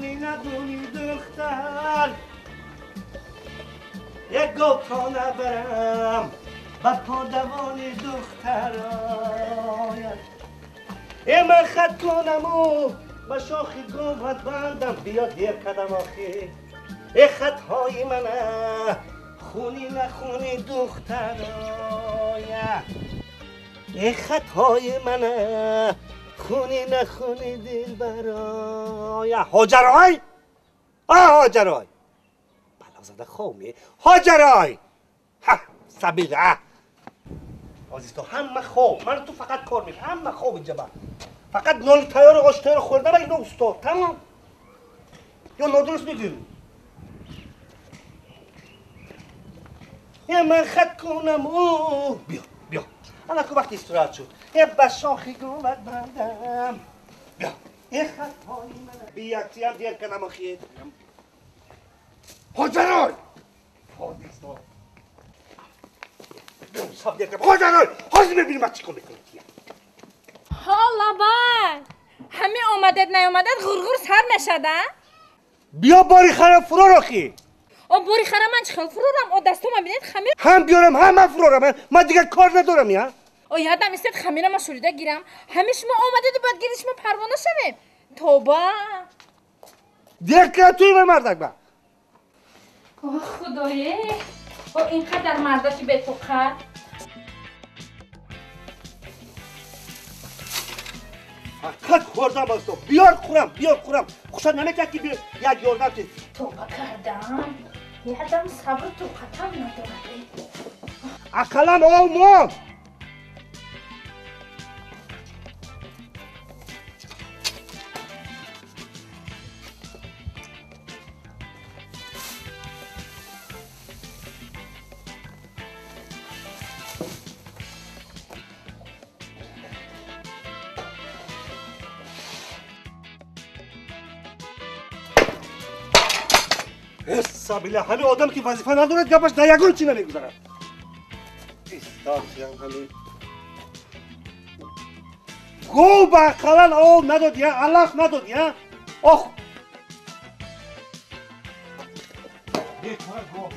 دونی ندونی دختر یک گل تا نبرم با پادوان دخترای ای من خط کنم و با شاخی گوهت بندم بیا دیر کدم آخی ای خطهای منه خونی نخونی دخترای ای خطهای منه خونی نخونی دل برای هاجرای آه هاجرای بلا زده خومی هاجرای ها سبیله عزیز تو همه خواب من تو فقط کار میکنم همه خواب اینجا با فقط نان تیار آش تیار خوردم این استاد تمام یا نادرست میگیم یه من خط کنم او بیا بیا الان که وقتی استراحت شد یه بشاخی گومد بندم بیا یه خط های من بیا تیم دیر کنم آخی هاجرای هاجرای هاجرای حاضر ببینیم من چیکار میکنم ها لبای همه آمدد نیامدد غرغر سر میشد بیا باری خرم فرار آخی او باری خرم من چخل فرارم او دستو من بینید خمیر هم بیارم هم من فرارم من دیگه کار ندارم یا او یادم ایستد خمیر ما شوریده گیرم همه شما آمدید باید گیرید شما پروانه شویم توبه دیر که توی من مردک با او خدایه او اینقدر مردکی به تو خر فقط خوردم از تو بیار خورم بیار خورم خوشت نمیکرد که بیار یک یاردم چیز توبه کردم یه آدم صبر تو قطم ندارد اقلم آو ماند سبیله همه آدم که وظیفه ندارد گپش در یگان چی نمیگذرد استاد همین گو به اقلا آب نداد یا علف نداد یا آخ بیکار گو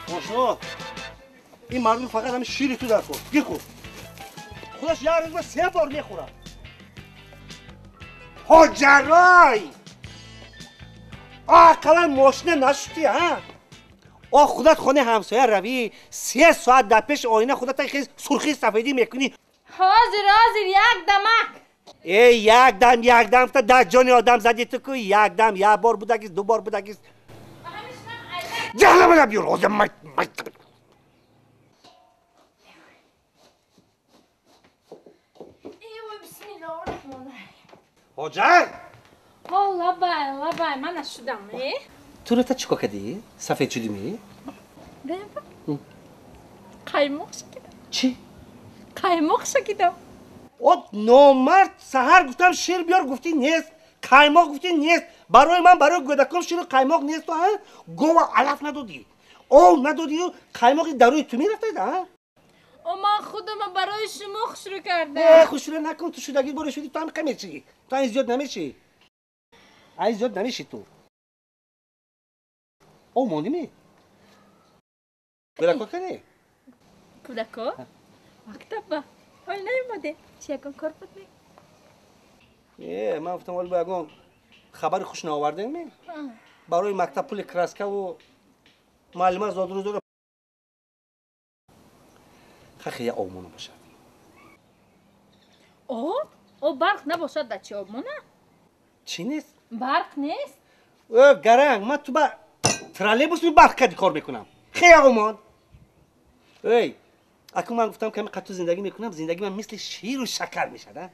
خوشو این مردم فقط همین شیری تو در کن گیر کن خودش یه روز سه بار میخورم هاجرای اقلا ماشینه نشدی ها آه خودت خانه همسایه روی 3 ساعت در پیش آینه خودت خیز سرخی سفیدی میکنی حاضر حاضر یک دمک ای یک دم یک دم تا در جان آدم زدی تو که یک دم یک بار بودگیست دو بار بودگیست جهنم بیار حاضر هاجر ها لبای لبای من نشدم تو رو تا چیکار کردی؟ سفید شدی می؟ قیماق شکیدم چی؟ قیماق شکیدم او نامرد سحر گفتم شیر بیار گفتی نیست قیماق گفتی نیست برای من برای گودکم شیر قیماق نیست تو ها گو علف ندادی آب ندادی و قیماقی دروی تو میرفتی ها او من خودم برای شما خوشرو کردم خوشرو نکن تو شدگی برو شدی تو هم کمی تو این زیاد نمیشی این زیاد نمیشی تو او موندی می کودکو کنی کودکو مکتب با حال نیومده چی یکم کار بود می من گفتم ولی با یکم خبر خوش نآورده می برای مکتب پول کراسکا و معلمه زاد روز داره خیلی آب باشد آب؟ آب برق نباشد در چی آب مونه؟ چی نیست؟ برق نیست؟ او گرنگ من تو با ترالبوس می برق کردی کار میکنم خیلی آقامان ای اکنون من گفتم که من قطع زندگی میکنم زندگی من مثل شیر و شکر میشد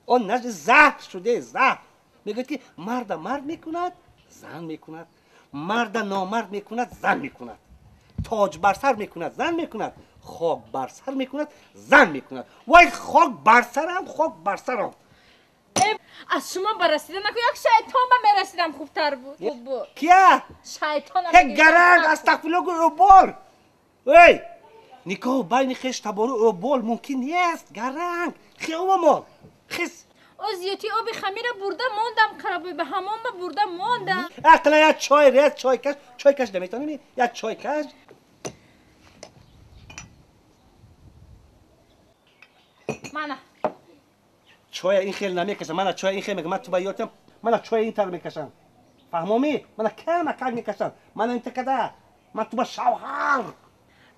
آن نجد زهر شده زهر میگوید که مرد مرد میکند زن میکند مرد نامرد میکند زن میکند تاج بر سر میکند زن میکند خاک بر سر میکند زن میکند وای خاک بر سرم خاک بر سرم. Аз шумо барасида наку як шайтон ба мерасидам хубтар буд. Хуб буд. Кия? Шайтон. Гаранг астағфирулло гу обол. Эй! Никоҳ байни хеш табору обол мумкин нест. Гаранг. Хеомон. Хис. О зиёти оби хамира бурда мондам, қарабой ба ҳамон ба бурда мондам. Ақла як чой рез, чой каш, чой каш наметонӣ? Як чой каш. Мана. Чой ин хел намекашам, мана чой ин хел мекашам, ман ту ба ёдам, мана чой ин тар мекашам. Фаҳмомӣ? Мана кама кам мекашам. Мана ин такада. Ман ту ба шавҳар.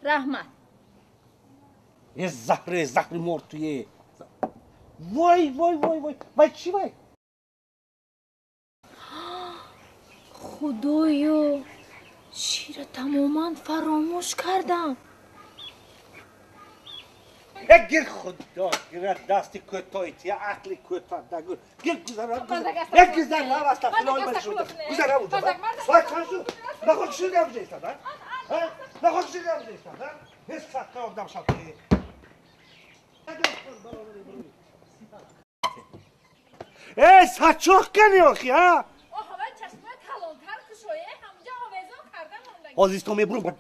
Раҳмат. Е заҳри, заҳри мор туе. Вой, вой, вой, вой. Вай чӣ вай? Худоё, шира тамоман фаромӯш кардам. Гир худо, гир дасти кӯтоҳи тия, ақли кӯтоҳ дагур. Гир гузара, гузара. Гузара, астағфирулло, гузара, гузара. Вай чанд шуд? Наход шида бижеста, да? Наход шида бижеста, да? Ҳеч садқа одам шаб. Эй, сачоқ кани охи, а? Оҳ, чашмои калонтар кушое, ҳамҷа овезон карда мондаги. Ҳозир исто мебурам,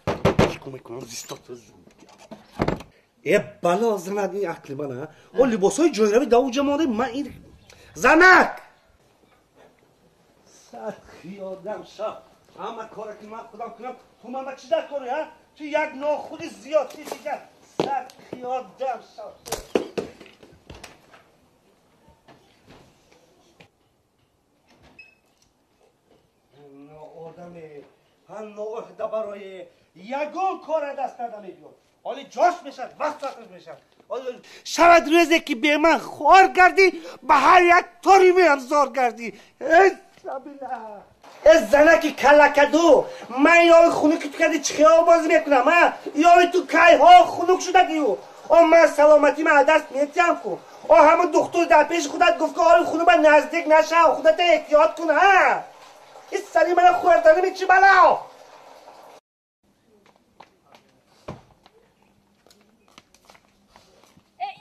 чико мекунам, исто. Э, бало занад ин ақли ман, а? О либосҳои ҷойравӣ да уҷа монда, ман ин занак! Садхи одам шаб. Ҳама кора ки ман худам кунам, ту ман ба чӣ дар кори, а? Ту як нохуди зиёдти дигар. Садхи одам шаб. Одаме, ҳам ноуҳда барои ягон кора даст нада мебиёд. Ҳоли ҷош мешавад, вақт вақташ мешавад. Шавад рӯзе ки бе ман хор гардӣ, ба ҳар як тори меам зор гардӣ. Эй сабила! Э занаки калакаду, ман ёви хунуки ту кади чӣ хиёл бозӣ мекунам, а? Ёви ту кайҳо хунук шудагию. О ман саломатӣ ман аз даст метиҳам ку. О ҳамон духтур дар пеши худат гуфт ки оли хунук ба наздик нашав, худата эҳтиёт кун, а? Ин сари мана хӯрданами чӣ бало?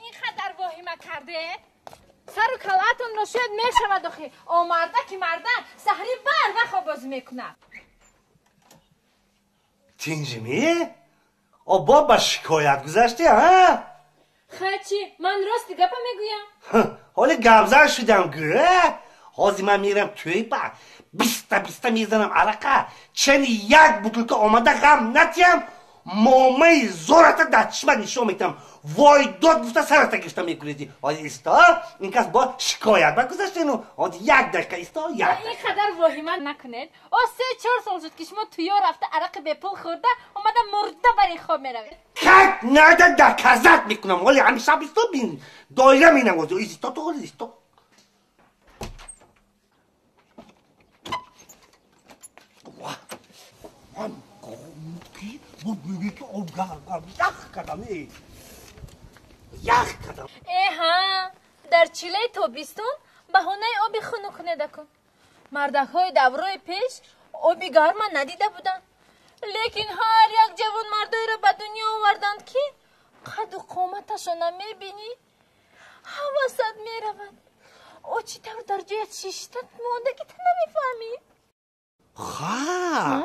Ин қадар воҳима карде? Сару калаатонро шояд мешавад охи. О марда ки марда саҳри барвақт обозӣ мекунад. Тинҷимӣ? О бо ба шикоят гузаштӣ, а? Хай чӣ, ман рости гапа мегӯям. Ҳоли гапзан шудам гӯ. Ҳозир ман мерам тӯй ба биста-биста мезанам арақа. Чани як бутылка омада ғам натиҳам, момаи зората дар чишма нишон метиҳам. Вой дод гуфта сарата гирифта мекунеди. Ҳозир исто, ин кас бо шикоят ба гузаштену. Ҳозир як дақиқа исто, як. Ин қадар воҳима накунед. О 3-4 сол шуд ки шумо туё рафта арақи бепул хӯрда омада мурда бар ин хоб меравед. Как надо доказать мекунам. Ҳоли ҳамин шаб исто бин. Доира менавозӣ. Исто ту ҳоли исто. Эҳа, дар чилаи тобистон баҳонаи оби хунук кунедакун. Мардакҳои даврои пеш оби гарма надида буданд. Лекин ҳар як ҷавонмардоеро ба дунё оварданд ки қаду қоматашона мебинӣ, ҳавасат меравад. О чӣ тавр дар ҷоят шишта мондаги ту намефаҳмӣ. Ха!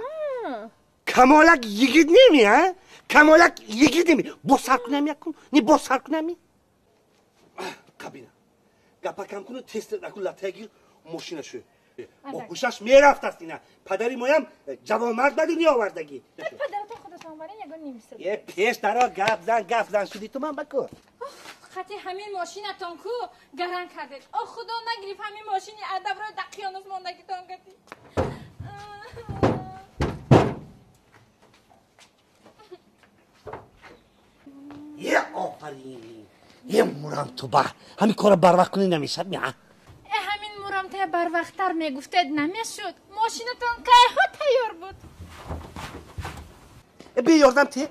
Камолак йигит неми, а? Камолак йигит неми. Бо сар кунам якун? Не бо сар кунами? Кабина. Гапа кам куну, тез акун латая гир, мошина шӯ. Бо ҳушаш мерафтаст ина. Падари моям ҷавонмард ба дунё овардагӣ. Падаратон худатон барин ягон нимсад. Е пеш даро гап зан, гап зан шуди ту ман ба ку. Хати ҳамин мошинатон ку гаран кардед. О худо нагирифт ҳамин мошини адабро дақиёнус мондагитон кардӣ. Е офарин! Е мурам ту ба! Ҳамин корро барвақт кунӣ намешавад ми, а? Э ҳамин мурамтая барвақттар мегуфтед намешуд. Мошинатон кайҳо тайёр буд. Э биё ёрдам те.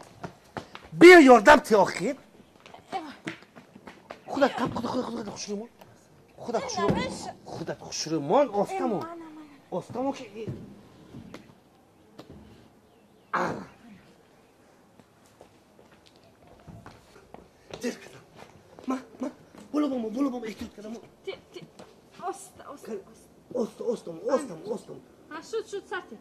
Биё ёрдам те охир. Худат кам, худат, худат, худат хушрӯмон. Худат хушрӯмон. Худат хушрӯмон, остамон. Остамон ки ана. Дер кардам. Ма, ма, боло бомо, боло бомо, эҳтиёт кардам. Оста, остам, остам, остам. Шуд, шуд, сарти.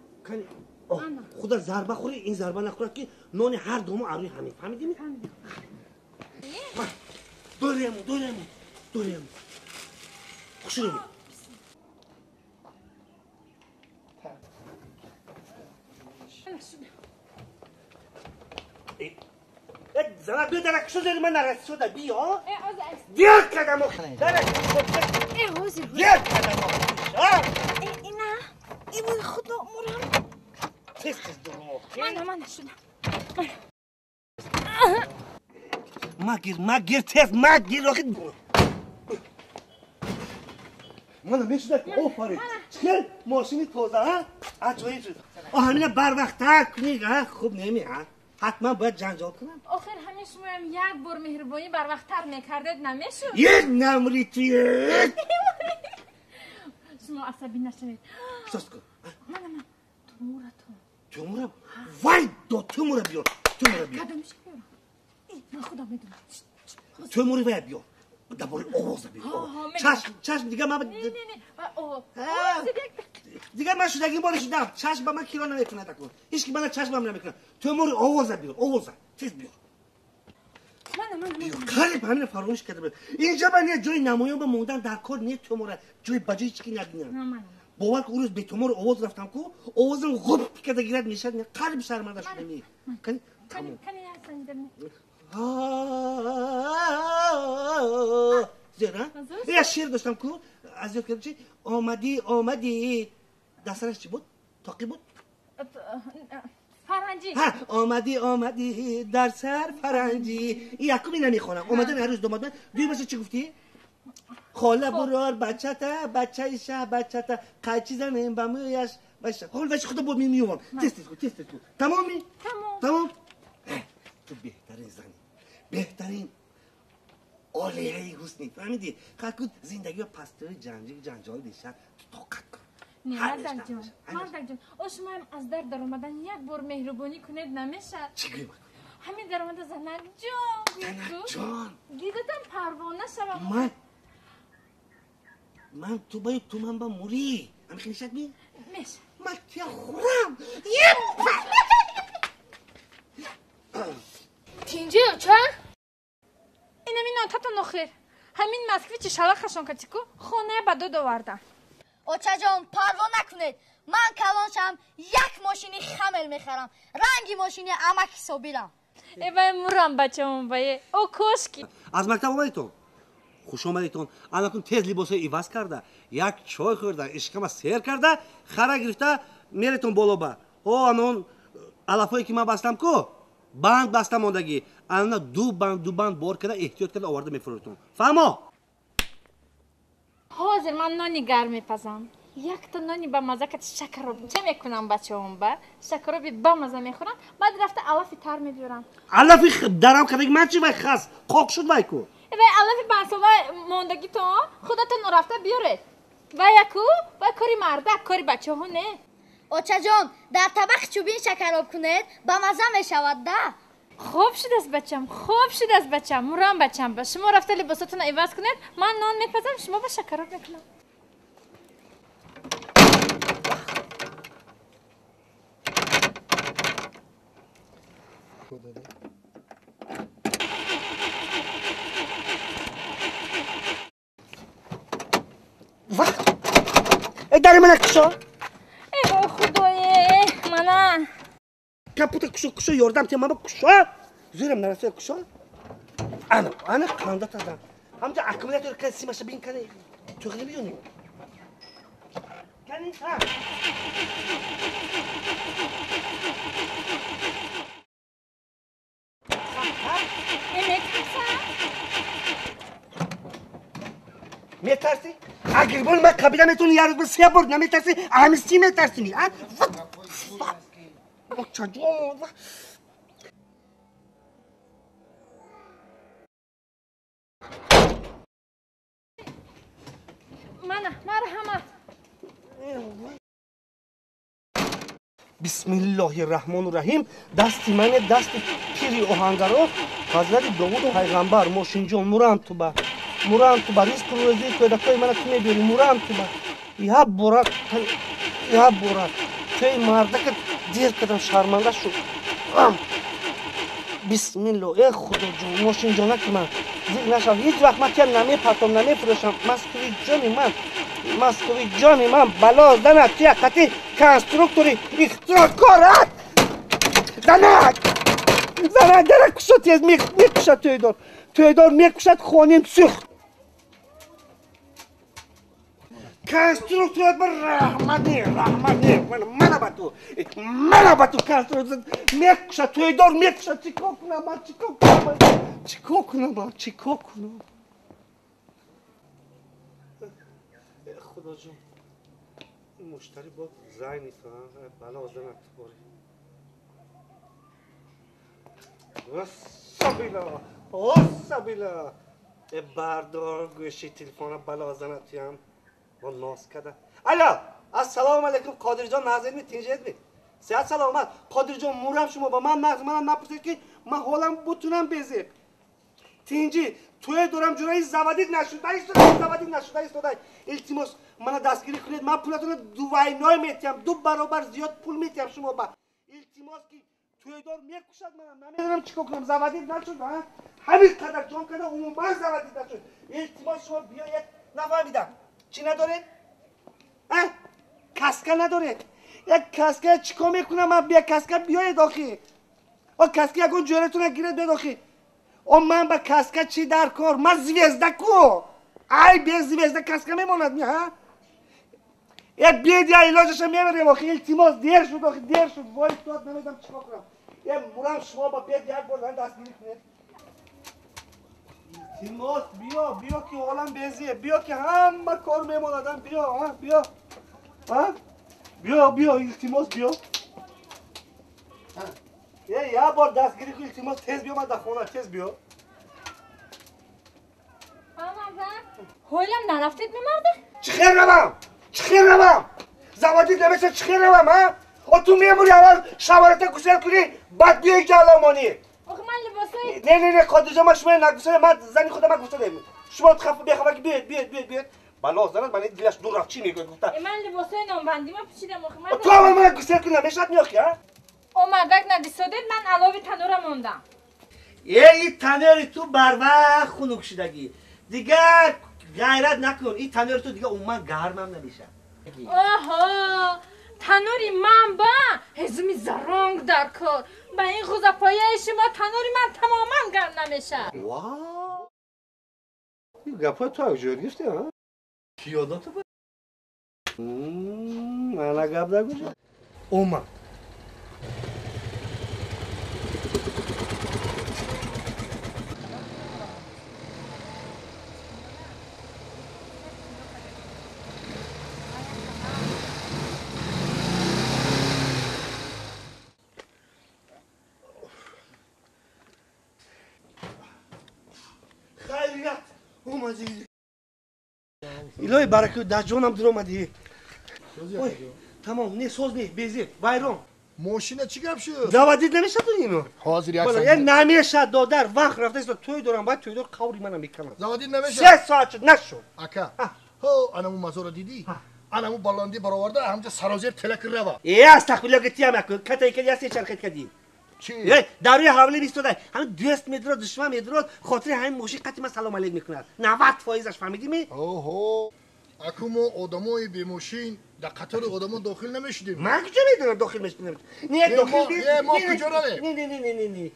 Худа зарба хӯри, ин зарба нахӯрад ки нони ҳар думо арӯи ҳамин. Фаҳмидӣ? Фаҳмидам. Дорему, дорему, дорему. Хушрӯ. Зана биё дарак шуд, ман нарасӣ шуда биё. Дер кардам охи. Дарак. Дер кардам охи. Ина, эй худо, мурам. Тез тез дурум охи. Мана, мана шудам. Магир, магир, тез магир охи. Мана мешудак, офарин. Чӣ мошини тоза, ҳа? Аҷоиб шуд. Ҳамина барвақттар кунӣ, ҳа? Хуб неми, ҳа? Ҳатман бояд ҷанҷол кунам. Охир ҳамин шумоям як бор меҳрубонӣ барвақттар мекардед, намешуд? Як намри ту. Шумо асабӣ нашавед. Сос кун. Мана, мана, тумуратон. Тумура? Вай, до тумура биёр. Тумура биёр. Кадомиш биёрам? Ман худам медонам. Тумури вая биёр. Дар бораи овоза биёр. Чашм, чашм дигар ман Не, не, не. Овоз. Дигар ман шудагим бори шудам. Чашм ба ман киро намекунад акун. Ҳеч ки мана чашмам намекунад. Тумури овоза биёр, овоза. Тез биёр. Мана, мана, мана. Қариб ҳамина фаромӯш карда будам. Инҷа ман не ҷои намоён ба мондан дар кор не тумура. Ҷои ба ҷои ҳеч ки набинам. Бовар ку, рӯз бетумур овоз рафтам ку, овозам ғуб карда гирад мешад. Қариб шарманда шудам. Кани, тамом. Кани, ясанидам. Зера? Я шеър доштам ку, аз ёд кардам чи? Омадӣ, омадӣ. Дастараш чӣ буд? Тоқӣ буд? Фаранҷӣ. Ҳа, омадӣ, омадӣ дар сар фаранҷӣ. Якум ина мехонам. Омадан ҳар рӯз домад. Дуюмаша чӣ гуфтӣ? Хола бурор бачата, бачаи шаҳ бачата, қайчи занем ба мӯяш. Ҳол ваши худо бо меёвам. Тез тез кун, тез тез кун. Тамоми? Тамом. Тамом. Ту беҳтарин зани. Беҳтарин олияи ҳусни. Фаҳмидӣ? Хаку зиндагиро пастӯи ҷанҷол мешавад. Ту тоқат кун. Не, мардакҷон, мардакҷон, о шумоям аз дар даромадан як бор меҳрубонӣ кунед намешавад? Чӣ гӯем? Ҳамин даромада занакҷон. Занакҷон. Дидатам парвона шавам. Ман ту баю ту ман ба мурӣ. Ҳамин хел мешавад ми? Мешавад. Ман туя хӯрам. Тинҷи оча? Инами нотатон охир. Ҳамин москвичи шалахашон катику хоная ба дод овардам. Очаҷон, парво накунед. Ман калон шавам, як мошини хамел мехарам. Ранги мошини амак ҳисобирам. Э вай мурам бачаам вае. О кошки. Аз мактаб омадитон? Хуш омадитон. Анакун тез либосҳои иваз карда, як чой хӯрда, ишкама сер карда, хара гирифта меретон боло ба. О, анон алафое ки ман бастам ку, банд баста мондагӣ. Ана ду банд, ду банд бор карда, эҳтиёт карда оварда мефурӯтон. Фаҳмо? Ҳозир ман нони гарм мепазам. Якта нони ба маза кати шакароб ча мекунам бачаҳом ба? Шакароби ба маза мехӯрам, баъд рафта алафи тар мебиёрам. Алафи дарам кардаги ман чи вай хас? Қоқ шуд вай ку? Вай алафи панҷсола мондагитон худатон рафта биёред. Вай яку, вай кори мардак, кори бачаҳо не. Очаҷон, дар табақи чӯбин шакароб кунед, ба маза мешавад да? Хуб шудааст бачам, хуб шудааст бачам, мурам бачам. Ба шумо рафта либосотонро иваз кунед, ман нон мепазам, шумо ба шакароб мекунам. Э, дари мана кушо. Э, вой худое, мана. Капута кушо, кушо, ёрдам те мама кушо. Зӯрам нарасоя кушо. Ана, ана қанда тазам. Ҳамҷа аккумулятор кан симаша бин кани. Туғри биёни. Кани, ҳа. Э, метарсам? Метарсӣ? Агар бори ман қабила метавони як рӯз ба се бор наметарсӣ, ҳамин си метарсӣ ми, а? Очаҷон. Мана, марҳамат. Бисмиллоҳи раҳмону раҳим. Дасти мане, дасти пири оҳангаро, ҳазрати Довуду пайғамбар, мошинҷон, мурам ту ба. Мурам ту ба ризқу рӯзии кӯдакҳои мана ту мебиёрӣ, мурам ту ба. Я бора, я бора. Тӯи мардака дер кардам, шарманда шуд. Бисмилло, э худоҷон, мошинҷонаки ман зиқ нашав. Ҳеҷ вақт ман тиям намепартом, намефурӯшам. Москви ҷони ман, Москви ҷони ман, бало занад тия қати конструктори ихтироъкорат. Занак! Занак, дара кушо тез мекушад тӯйдор. Тӯйдор мекушад, хоним сӯхт. Конструкторат ба раҳмат не, раҳмат не. Мана ба ту, мана ба ту конструктор мекушад, тӯйдор мекушад. Чӣ кор кунам ман, чӣ кор кунам ман? Чӣ кор кунам ман, чӣ кор кунам? Худоҷон, муштари бо зайни ту, бало занад ту бори. Осабила, осабила. Бардор гӯши телефона, бало занад туям. Бо ноз када. Алло, ассалому алайкум, Қодирҷон, назирми, тинҷедми? Сиҳат саломат. Қодирҷон, мурам шумо ба ман нағз, манам напурсед ки ман ҳолам бутунам безеб. Тинҷи, тӯе дорам ҷураи заводид нашуда истода, заводид нашуда истода. Илтимос, мана дастгирӣ кунед, ман пулатонро дувайной метиҳам, ду баробар зиёд пул метиҳам шумо ба. Илтимос ки тӯйдор мекушад манам, намедонам чӣ кор кунам, заводид нашуд, ҳа? Ҳамин қадар ҷон кардам, умуман заводид нашуд. Илтимос, шумо биёед, нафаҳмидам. Чӣ надоред? А? Каска надоред? Як каска чӣ кор мекунам ман? Бия каска биёед охи. О каска ягон ҷӯратона гиред биёед охи. О ман ба каска чӣ дар кор? Ман звезда ку? Ай без звезда каска мемонад ми, ҳа? Як биёед, я илоҷаша мебарем охи. Илтимос, дер шуд охи, дер шуд. Вой дод, намедонам чӣ кор кунам. Е мурам шумо ба биёед як бор ман дастгирӣ кунед. Илтимос, биё, биё ки ҳолам безие, биё ки ҳама кор мемонадам, биё, ҳа, биё. Ҳа? Биё, биё, илтимос, биё. Е, як бор дастгирӣ кун, илтимос, тез биё, ман дар хона, тез биё. Ҳолам нарафтед мемарда? Чӣ хел равам? Чӣ хел равам? Заводид намешавад, чӣ хел равам, ҳа? О ту мемурӣ, аввал шаварата гусел кунӣ, баъд биёи ҷаломонӣ. Охи ман либосои... Не, не, не, Қодирҷон, ман шуморо нагусела, ман зани худам ман гуфта дем. Шумо хафа бехабар ки биёед, биёед, биёед, биёед. Бало занад, ман дилаш дур рафт, чӣ мегӯяд гуфта. Ман либосои номбандима пӯшидам, охи ман... Ту аввал мана гусел кунӣ, намешавад меохи, ҳа? О мардак надисодед, ман алови танура мондам. Е, ин танури ту барвақт хунук шудагӣ. Дигар ғайрат накун, ин танури ту дигар умуман гармам намешавад. Оҳо, танури ман ба ҳезуми заронг дар кор. Ба ин ғузапояи шумо танури ман тамоман гарм намешавад. Ва! Ин гапҳои ту аз ҷой гирифтӣ, ҳа? Чӣ ёдо ту ба? Мана гап нагӯ. Омад. Хайрият, омадӣ. Илоҳи баракат, дар ҷонам дур омадӣ. Ой, тамом, не соз не, безеб, вайрон. Мошина чӣ гап шуд? Заводид намешавад ино? Ҳозир як соат. Намешавад, додар, вақт рафта истода, тӯй дорам, бояд тӯйдор қаври мана мекунад. Заводид намешавад? 3 соат шуд, нашуд. Ака, ҳо, анаму мазора дидӣ? Анаму баландӣ бароварда, ҳамҷа сарозер телак рава. Е, астағфирулло, гитиям як, катай кади, ясе чархет кади. Чӣ? Е, дар рӯи ҳавлӣ бистода, ҳамин дӯст медорад, душман медорад, хотири ҳамин мошин қати ман салом алейк мекунад. 90%-аш фаҳмидӣ ми? Оҳо, аку мо одамои бемошин дар қатори одамо дохил намешудем. Ман куҷо медонам дохил мешудем? Не, дохил не, мо куҷо равем? Не, не, не, не, не, не.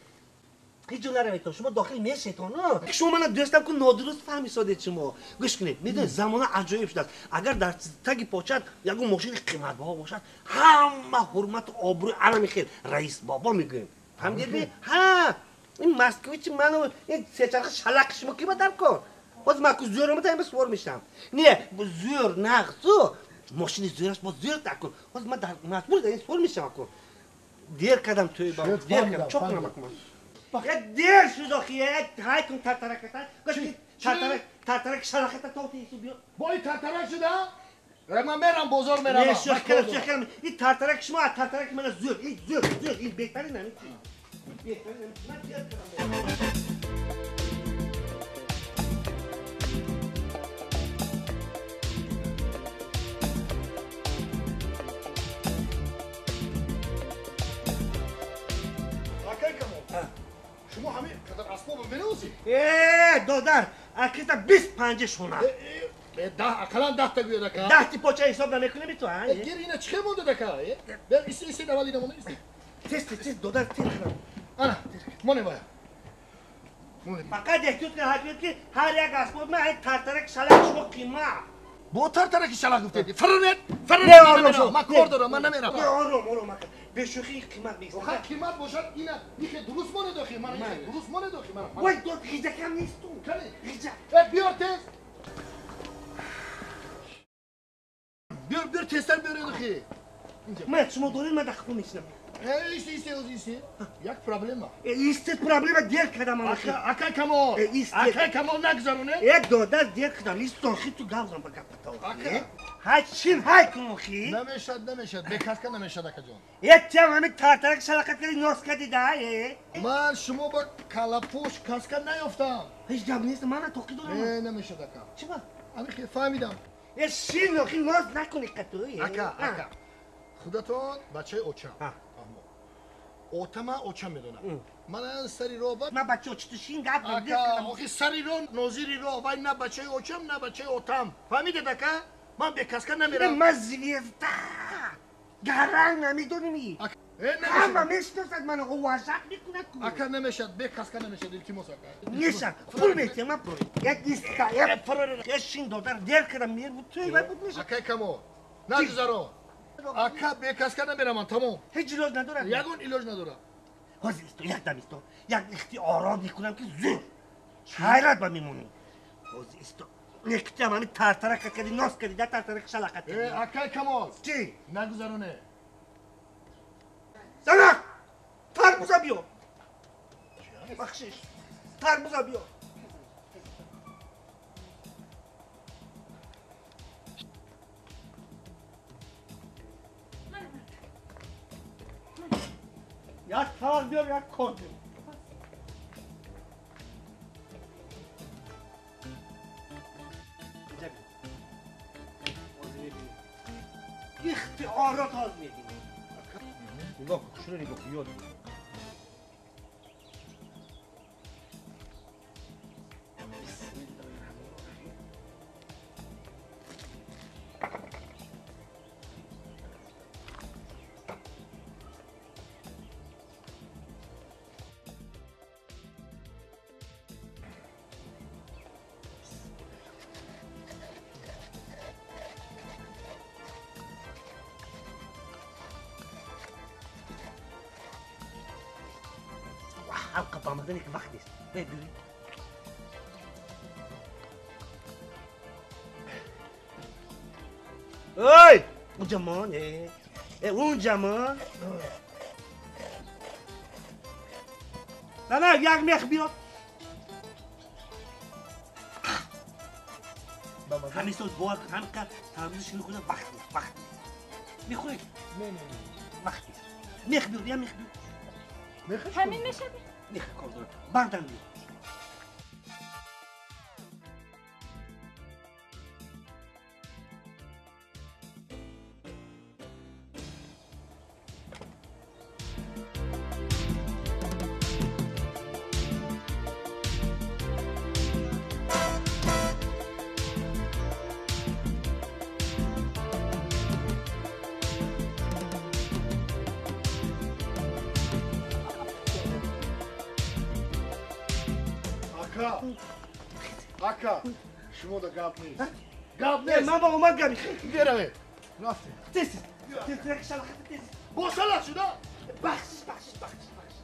Ҳеҷ ҷо наравед, шумо дохил мешед, оно. Шумо мана дӯстам ку нодуруст фаҳмисодед шумо. Гӯш кунед, медонед замона аҷоиб шудааст. Агар дар таги почат ягон мошини қиматбаҳо бошад, ҳама ҳурмату обрӯи ана хел раис бобо мегӯем. Фаҳмидед? Ҳа, ин москвичи ману ин сечарха шалақи шумо ки ба дар кор? Боз ман ку зӯр омада, имрӯз сувор мешавам. Не, зӯр нағзу, мошини зӯраш боз зӯр такун. Боз ман дар маҷбур дар ин сувор мешавам ку. Дер кардам тӯй ба, дер кардам, чо кунам акман? Як дер шуд охи, як ҳай кун тартараката. Гӯш кун, тартарак, тартарак шалақата то тису биё. Бо ин тартарак шуда? Ман мерам бозор меравам. Не, шӯх кардам, шӯх кардам. Ин тартарак шумо аз тартараки мана зӯр, ин зӯр, зӯр, ин беҳтарин ҳамин чиз. Беҳтарин ҳамин чиз. Ман дер кардам. Шумо ҳамин қадар асбобро менавозед? Э, додар, акита 25 шуна. Ақаллан 10 та гӯяд ака. 10 ти поча ҳисоб намекунем ту, а? Гир ина чӣ монда ака? Бер иси иси аввал ина монда иси. Тез тез додар тез. Ана, моне вая. Фақат эҳтиёт кунед ки ҳар як асбоб ма ин тартарак шалақ шумо қимат. Бо тартараки шалақ гуфтед. Фаррет, фаррет. Ман кор дорам, ман намерам. Ором, ором ака. Бешӯхӣ қимат меистад. Охир қимат бошад, ина ихе дуруст монед охи, ман ихе дуруст монед охи, ман. Вой, дод ғиҷакам нест ту. Кани? Ғиҷак. Э, биёр тез. Биёр, биёр тезтар биёред охи. Ман шумо доред, ман дар хона мешинам. Исти, исти, исти. Як проблема. Исти проблема дер кардам ман. Ака Камол. Ака Камол нагзароне. Э, додар дер кардам. Истон хи ту гавзам ба гапата. Ака. Ҳай чин ҳай кун охи. Намешад, намешад. Бекаска намешад акаҷон. Э, тиам ҳамин тартарак шалақат кардӣ, нос кардӣ да, э. Ман шумо ба калапӯш каска наёфтам. Ҳеҷ гап нест, ман тоқӣ дорам. Э, намешад ака. Чӣ ба? Ҳамин хе фаҳмидам. Э, шин охи ноз накунӣ қату. Ака, ака. Худатон бачаи очам. Отама очам медонам. Ман сари роҳ ман бача очту шин гап ака, охи сари роҳ нозири роҳ вай на бачаи очам, на бачаи отам. Фаҳмидед ака? Ман бекаска намерам. Ман звезда. Гаранг намедонӣ. Ҳама мешиносад мана, уважать мекунад. Ака намешад, бекаска намешад, илтимос ака. Мешад, пул метиҳам, ман як иста, як шин додар дер кардам, мер буд, туй вай буд мешад. Акай Камол, нагузаро. Ака бекаска намерам ман, тамом. Ҳеҷ илоҷ надорад. Ягон илоҷ надорад. Ҳозир исто, як дам исто. Як ихтиёрот мекунам ки зур. Ҳайрат ба мемонӣ. Ҳозир исто. Некитам ҳамин тартарак кардӣ, нос кардӣ, да тартарак шалақат кардӣ. Э, акай Камол. Чӣ? Нагузароне. Занак! Тарбуза биё. Бахшиш. Тарбуза биё. Як тавақ биёр, як кор биёр. Ихтиёрот ҳоз мебинӣ. Нигоҳ кун, хушро нигоҳ кун, ёд. Ҳалқа бамадане ки вақт нест. Бибирӣ. Ой, унҷа мон, э. Э, унҷа мон. На, як мех биё. Ҳамин соз бовар кун, ҳамин қадр тарбузаш мехӯрад, вақт нест, вақт нест. Мехӯред? Не, не, не. Вақт нест. Мех биёр, я мех биёр. Ҳамин мешавад? Мех кор дорад. Бардам биё. Ака, шумо да гап нест. Гап нест. Ман ба омад гап. Беравед. Рафтем. Тез. Тез, тез, шалақат тез. Бо шалақ шуда? Бахшиш, бахшиш, бахшиш, бахшиш.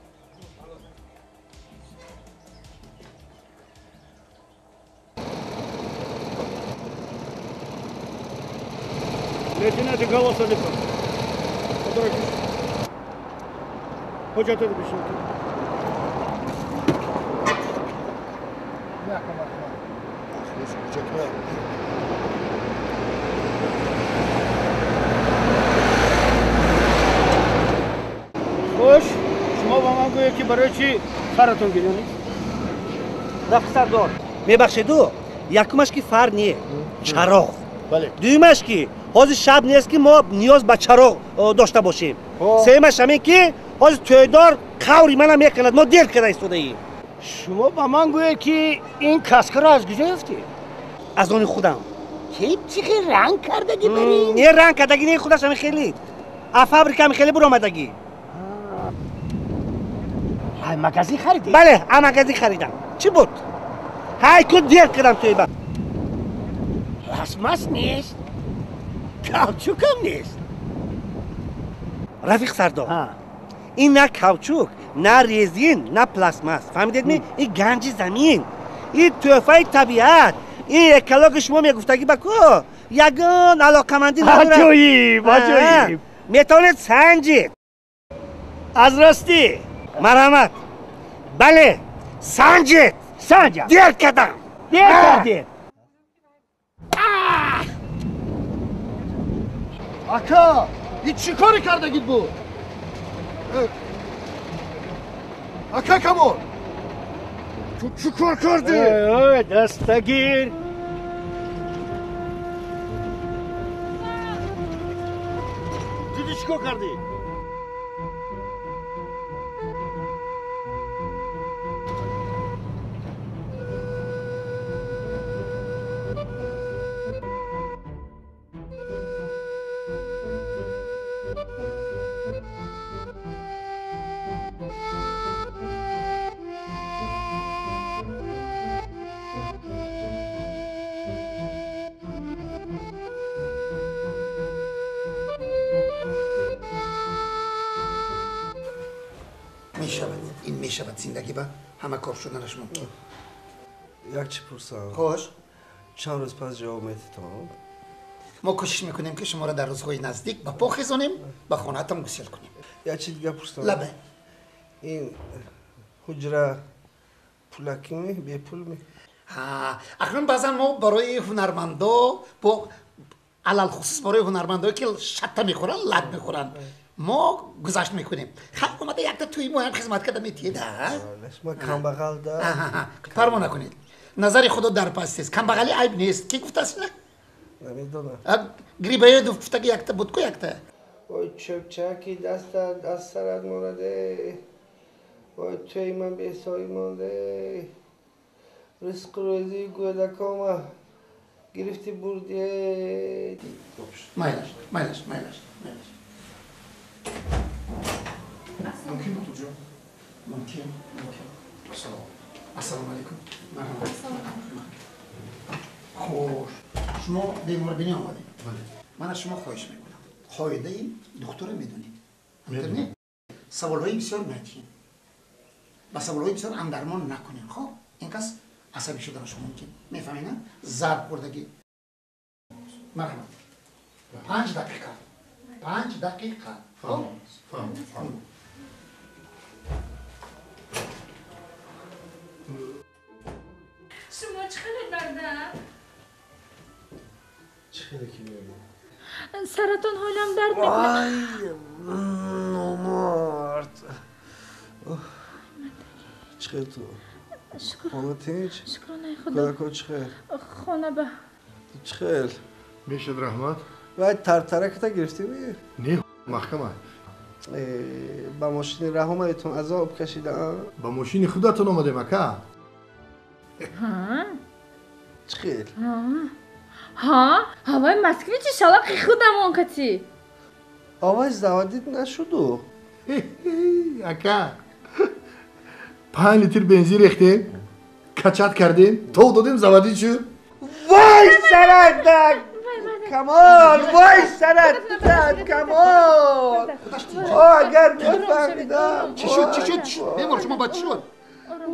Лейтенант Голос Алифов. Поторопись. Ҳуҷҷатро бишин. Хуш, шумо ба ман гӯед ки барои чӣ фаратон гирёнед? Рафиқ сардор, мебахшеду, якумаш ки фар не, чароғ. Бале. Дуюмаш ки ҳозир шаб нест ки мо ниёз ба чароғ дошта бошем. Сеюмаш ҳамин ки ҳозир тӯйдор Қаври мана мекунад, мо дер карда истодаем. Шумо ба ман гӯед, ки ин каскаро аз куҷо ёфтед? Аз они худам. Ки чӣ хел ранг кардагӣ барин? Не, ранг кардагӣ не, худаш ҳами хеле. А фабрика ҳами хеле буромадагӣ. Ай магазин харидед? Бале, а магазин харидам. Чӣ буд? Ҳай ку дер кардам туиба. Пластмасс нест, каучукам нест. Рафиқ Сардор, ин на каучук, на резин, на пластмасс. Фаҳмидед ми? Ин ганҷи замин, ин тӯҳфаи табиат, ин экологи шумо мегуфтагӣ ба ку ягон алоқамандӣ надорад. Аҷоиб, аҷоиб. Метавонед санҷид. Аз ростӣ? Марҳамат. Бале, санҷид. Санҷам. Дер кардам. Дер кардед. Ака, ин чӣ коре кардагит буд? Ака Камол, ту чӣ кор кардӣ? Ой, дастагир. Дидӣ чӣ кор кардӣ? میشود این میشود زندگی با همه کار شدنش ممکن. یک چی پرسم؟ خوش. چند روز پس جواب میدید؟ ما کوشش میکنیم که شما را در روزهای نزدیک به پا خیزانیم، به خانه‌تان گسیل کنیم. یک چی دیگه پرسم؟ لبه. این حجره پولکی می بی پول می؟ ها، اکنون بعضا ما برای هنرمندا با علل خصوص برای هنرمندایی که شته میخورن، لد میخورن، ما گذشت میکنیم. خب اومده یک تا توی ما هم خدمت کرده میتیه ده. ما کمبغل ده. پروا نکنید. نظر خدا در پست است. کمبغلی عیب نیست. کی گفته است نه؟ نمیدونم. گریبایدوف گفته که یک تا بود کو یک تا. وای چپچکی دست از سرت مونده. وای توی من به سایه مونده. رزق روزی گودکام گرفتی بردی. مایلش مایلش مایلش مایلش. ممکن دکتر جان؟ ممکن ممکن. السلام علیکم. مرحبا. خوش. شما بیمار بینی آمدید. بله. من از شما خواهش میکنم. قاعده دکتر میدونید. میدونید؟ سوالهای بسیار ندین. با سوالهای بسیار اندرمان نکنین. خب این کس عصبی شدن شما ممکن. میفهمید نه؟ ضرب خوردگی. مرحبا. 5 دقیقه. 5 دقیقه. خب؟ فهم فهم. شما چه خیلی درده؟ چه خیلی که میگی؟ سرتون حالم درد میکنه. وای نامرد. چه خیلی تو؟ شکر. خانه تینج؟ شکرانه خدا. کودکان چه خیلی؟ خانه به. چه خیلی؟ میشد رحمت؟ وای ترترک تا گرفتی می؟ نه محکمه. با ماشین راه آمدیتون عذاب کشیدم. با ماشین خودتون آمدیم اکا. ها؟ چه خیلی؟ ها؟ هوای مسکوی چی شلاقی خودمون کتی؟ آواز زوادیت نشدو. اکا 5 لیتر بنزین ریختیم، کچت کردیم، تو دادیم زوادی شد. وای سرت کمال، وای سرت کمال. اگر میفهمیدم. چی شد چی شد چی شد؟ بیمار شما با چی شد؟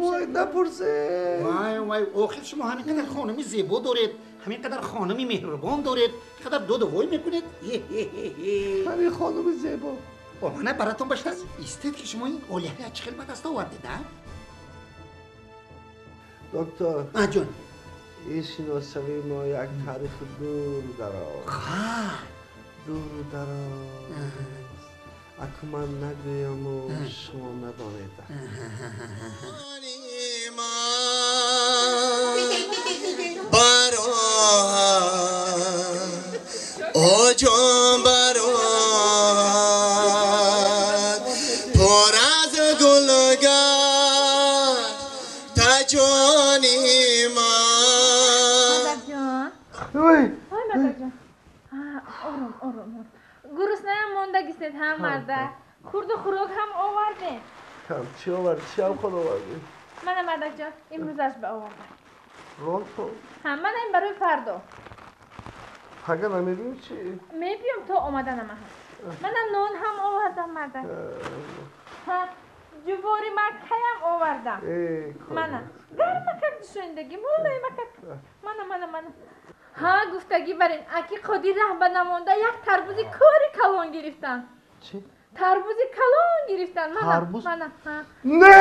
وای نپرسه. وای وای آخر شما همین قدر خانمی زیبا دارید، همین قدر خانمی مهربان دارید، قدر دود وای میکنید. همین خانم زیبا. من براتون باشه ایستید که شما این عالیه چه خیلی به دست آوردید ها؟ دکتر جان، این شناسایی ما یک تاریخ دور دراز. دور دراز. اکو من نگویم و شما ندانید. او جان برات پر از گل ҷони ман. Мардакҷон. Ой. Ой, мардакҷон. Ором, ором. Гуруснаям мондагистед ҳа, мардак. Хурду хӯрок ҳам овардем. Кам чӣ овард? Чӣ ҳам худ овардӣ? Мана, мардакҷон, имрӯзаш ба овардам. Рон то. Ҳа, мана ин барои фардо. Пага намебиём чӣ? Мебиём, то омаданама ҳам. Мана нон ҳам овардам, мардак. Ҳа, ҷувори маккаям овардам. Мана гармакак душондагӣ молоимакак. Мана, мана, мана. Ҳа, гуфтагӣ барин, аки Қодир раҳ ба намонда як тарбузи кори калон гирифтан. Чӣ? Тарбузи калон гирифтан. Мана, Тарбуз? мана. Ҳа. Не!